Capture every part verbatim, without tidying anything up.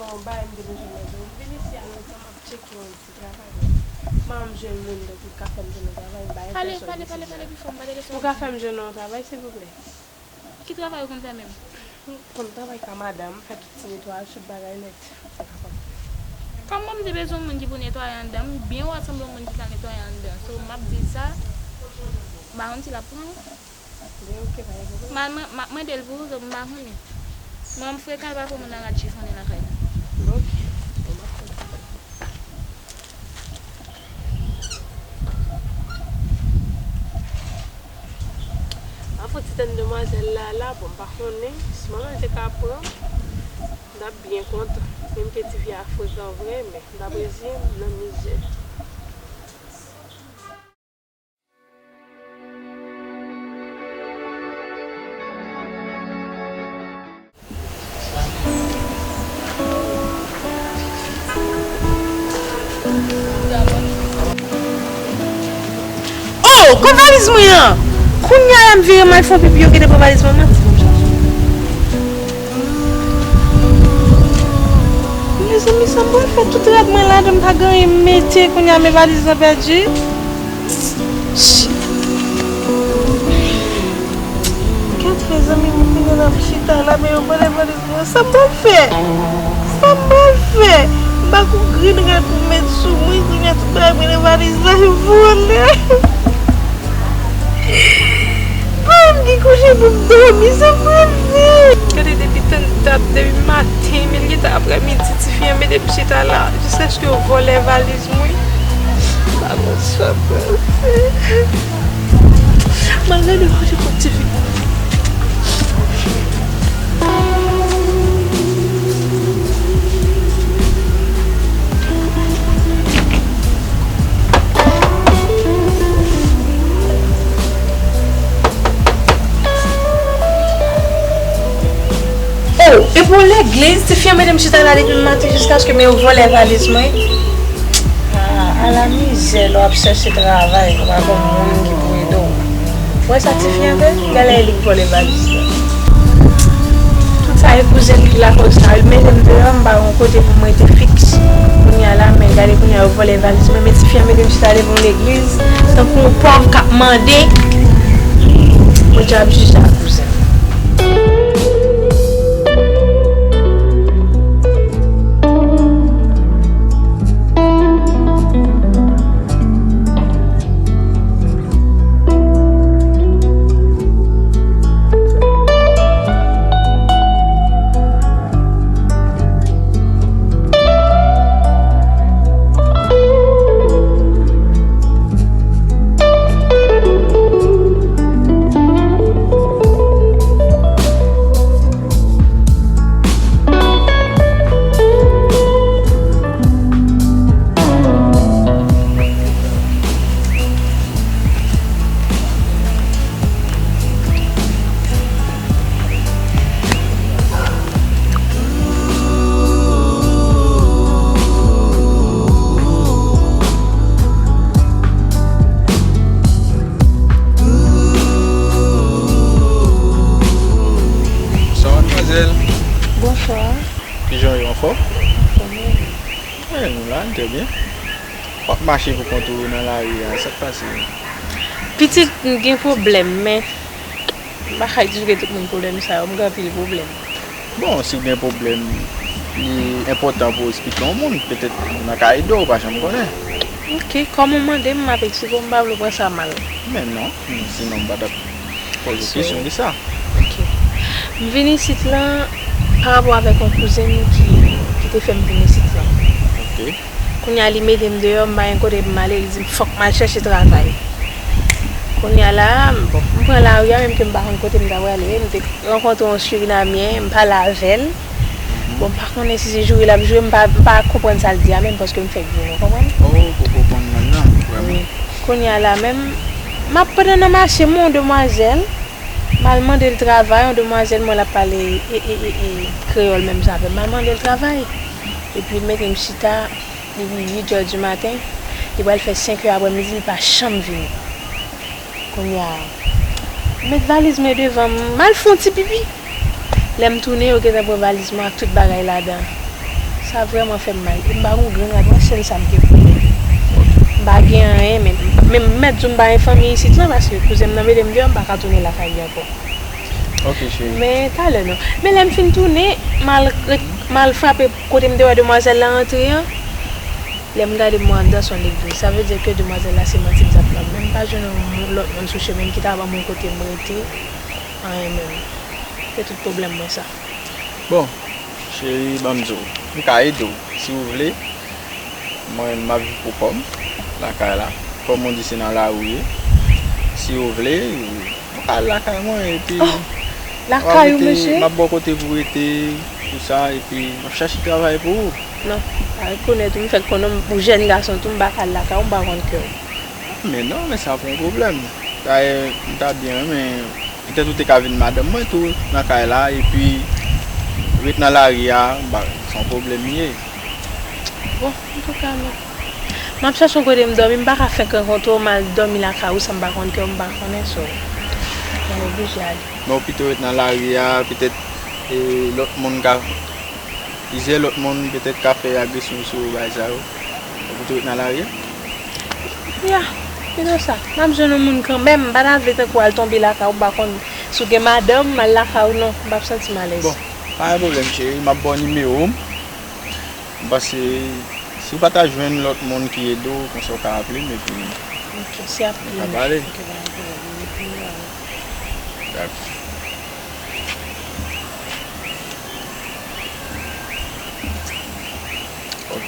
Yon bagay m te bezwen mande w. M vin isi a lontan, m ap tcheke yon ti travay. M pa janm jwenn moun, donk, ou ka fè m jwenn yon travay, m pa yon pèsòn ki sou la. Pale, pale, pale, pale pi fò, m pa tande sa w di. Ou ka fè m jwenn yon travay, silvouplè? Ki travay ou konn fè menm? M konn travay ka madanm, fè tout ti netwayaj, tout bagay nèt. Sa kapab. Kòm mwen, m te bezwen yon moun ki pou netwaye anndan, m byen wè sanble yon moun ki ka netwaye anndan. So, m ap di l sa, m pa konn si l ap pran w. Li oke, pa gen pwoblèm. M al mwen, m ap mande l pou ou, m pa konnen. Mwen, m frekan, l pa fè moun nan rad chifonnen lakay li. Oke. Bon, m ap fè sa. M ap fè ti tann demwazèl la, la, bon, m pa konnen. Si manman l te ka pran, m t ap byen kontan. Menm ke tifi a frekan vre, men daprè zi, m nan mizè. Oh, kot valiz mwen an? Kounye a la m vire m al fè yon pipi, yo gentan pran valiz mwen, manti pou m chache. Mezanmi, sa m pral fè? Tout rad mwen ladan, m pa gen anyen m mete, kounye a men valiz lan pèdi. Shit. Gad, mezanmi, m vini la, m chita la, men yo vòlè valiz mwen. Sa m pral fè? Sa m pral fè? M pa gon grenn rad pou m met sou mwen, kounye a tout bagay mwen nan valiz la, yo vòlè. Bon, m ki kouche pou m dòmi, sa m pral fè? Gade depi tann dat, depi maten, men li gentan aprèmidi, tifi an mete m chita la, jiskaske yo vòlè valiz mwen. M pa konn sa m pral fè. M al gade kote kot tifi. Oh, epi yon legliz, tifi an mete m chita la depi maten jiskaske men yo vòlè valiz mwen. Ah, ala mizè lè w ap chèche travay, ou pa gon moun ki pou ede w. Ou wè sa tifi an fè? Gade lè li vòlè valiz la. Tout sa e kouzen m ki lakòz sa. Li mete m deyò, m pa gon kote pou m rete fiks. Kounye a la, men gade kounye a yo vòlè valiz mwen, men tifi an mete m chita devan yon legliz, tankou yon pòv k ap mande. Bondye ap jije a kouzen. Bonswa, madmwazèl. Bonswa. Kijan w ye, anfòm? Anfòm, wi. Wi, nou la, n trè byen. W ap mache pou kont ou nan lari a, sa k pase? Pitit, m gen pwoblèm, men m pa ka eksplike tout moun pwoblèm sa yo, m gen anpil pwoblèm. Bon, si w gen pwoblèm, li enpòtan pou w eksplike yon moun, petèt moun nan ka ede w, ou pa janm konnen. Ok, kòm ou mande m, m ap eksplike w, m pa vle w pran sa mal. Men non, sinon m pa t ap poze w kesyon de sa. Ok. M vin isit lan pa rapò avèk yon kouzen m ki, ki te fè m vin isit lan. Ok. Kounye a, li mete m deyò, m pa gen kote pou m ale, li di m fòk m al chèche travay. Kounye a la, m, bon, m pran lari a, menm ke m pa konn kote m ta prale, m te rankontre yon Sirinamyen, m pale avè l. Bon, m pa konnen si se joure l ap joure, m pa, m pa konprann sa l di a menm, paske m fèk vini, w konprann? Oh, ou poko konprann moun nan, vrèman? Wi. Kounye a la menm, m ap pandan nan mache, m wè yon demwazèl, m al mande l travay, yon demwazèl, m wè l ap pale, e, e, e, e, kreyòl menm jan avè m, m al mande l travay. Epi l mete m chita, depi uit è di maten, li pral fè senk è aprèmidi, li pa janm vini. Kounye a, m met valiz mwen devan m, m al fè yon ti pipi. Lè m tounen, yo gentan pran valiz mwen ak tout bagay ladan. Sa vrèman fè m mal. E m pa gon gran rad, mwen sèl sa m gen pou mwen. M pa gen anyen, men, men m mèt di w m pa gen fanmi isit lan, paske kouzen m nan mete m deyò, m pa ka tounen lakay li ankò. Ok, cheri. Men talè non. Men lè m fin tounen, m al ret-, m al frape kote m te wè demwazèl la antre an. Lè m gade m wè anndan se yon legliz. Sa vle di ke demwazèl la se manti l t ap bay. Men m pa jwenn yon lòt moun sou chemen m ki ta ban m yon kote m rete. Anyen menm. Se tout pwoblèm mwen sa. Bon, cheri, ban m di w, m ka ede w. Si w vle, mwen, m ap viv pou kò m, lakay la. Kòm ou di, se nan lari w ye. Si w vle, ou ka al lakay mwen, epi Oh, lakay ou, mesye? M ap ba w kote pou w rete, tou sa, epi m ap chache travay pou ou. Non, pa rekonèt ou, m fèk konnen w jèn gason tou, m pa ka al lakay ou, m pa konn kè w. Men non, men sa pa yon pwoblèm. Dayè, m ta byen renmen, petèt ou te ka vin madanm mwen tou nan kay la, epi ret nan lari a, ba, se yon pwoblèm li ye. Bon, antouka, men m ap chache yon kote m dòmi, m pa ka fenk rankontre w, m al dòmi lakay ou san m pa konn kè w, m pa konnen, so, mwen oblije ale. Men ou pito ret nan lari a, petèt, e, lòt moun ka, plizyè lòt moun petèt ka fè agresyon sou ou, bagay sa yo. Ou pito ret nan lari a? Ya, pito sa. M ap jwenn yon moun kanmenm, m pa ta vle tankou al tonbe lakay ou, m pa konn si w gen madanm, m al lakay ou, non, m p ap santi m alèz. Bon, pa gen pwoblèm, cheri, m ap ba w nimewo m. M panse, si w pa ta jwenn lòt moun ki ede w, konsa w ka aple m, epi Ok, se apre nou ka pale. Ok, pa gen pwoblèm. Dakò. Ok.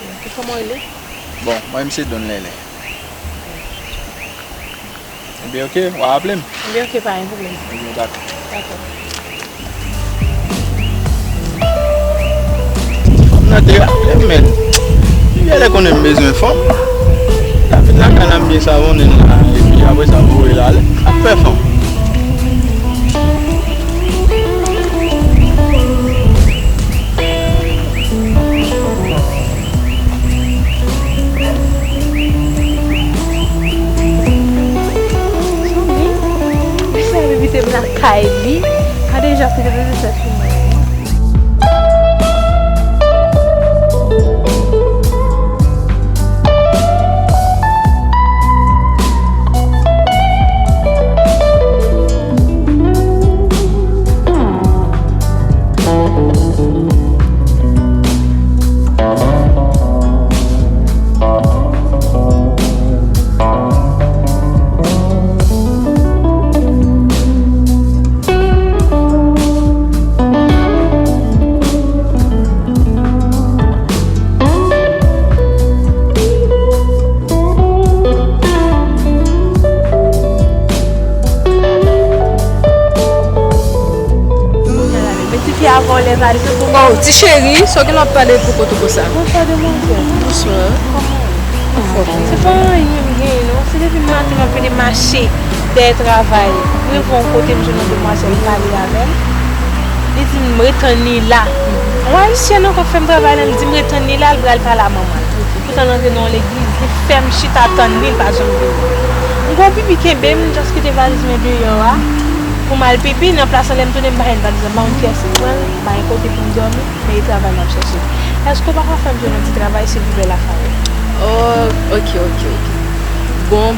Ok, kòman w rele? Bon, mwen, m se Don Lèlè. Ebyen, ok, w a aple m. Ebyen, ok, pa gen pwoblèm. Ebyen, dakò. Dakò. Fanm nan te raple m, men. Li genlè konnen m bezwen fanm. L ap vin lakay la, m byen savonnen l la, epi apre sa, m voye l ale. L ap fè fanm. Zanmi, mesye ap envite m lakay li. Gade jan se te bezwen fè sou mwen. Kounye a la, men ti fi a vòlè pale pou mwen. Oh, ti cheri, sa w gen lè w ap pale pou kote konsa? Bonswa, demwazèl. Bonswa. Kòman w ye? Anfòm. Se pa anyen m genyen, non. Se depi maten m ap vin mache dèyè travay. M rive yon kote, m jwenn yon demwazèl, m pale avè l. Li di m ret tann li la. Yon Ayisyèn ankò k fè m travay la, li di m ret tann li la, l pral pale a manman l. Poutan l antre nan yon legliz, li fè m chita tann li, l pa janm vini. M gen yon pipi kenbe m, m just kite valiz mwen deyò a pou m al pipi, nan plas la lè m tounen m pa jwenn valiz la, m pa konn kiyès ki pran l, m pa gen kote pou m dòmi, men e travay m ap chèche. Èske w pa ka fè m jwenn yon ti travay silvouplè, Lafayette? Oh, ok, ok, ok. Bon,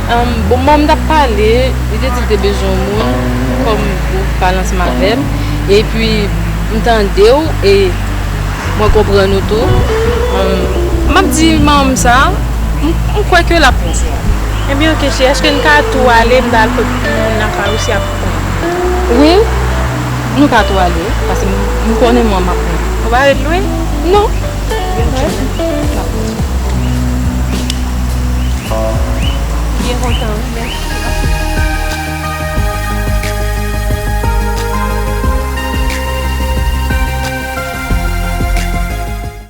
Ahn, bon, manman m t ap pale, li te di l te bezwen yon moun kòm pou pale ansanm avè m. Epi, m tande w e mwen konprann ou tou. Ahn, m ap di manman m sa, m, m kwè ke l ap pran. Ebyen, ok, cheri, èske n ka tou ale, m ta al kot moun nan ka osi ap pran? Wi, nou ka tou ale, paske m, m konnen manman m ap pran. Ou pa ret lwen? Non. Ebyen, ok, m ap pran. Byen kontan, wi, mèsi.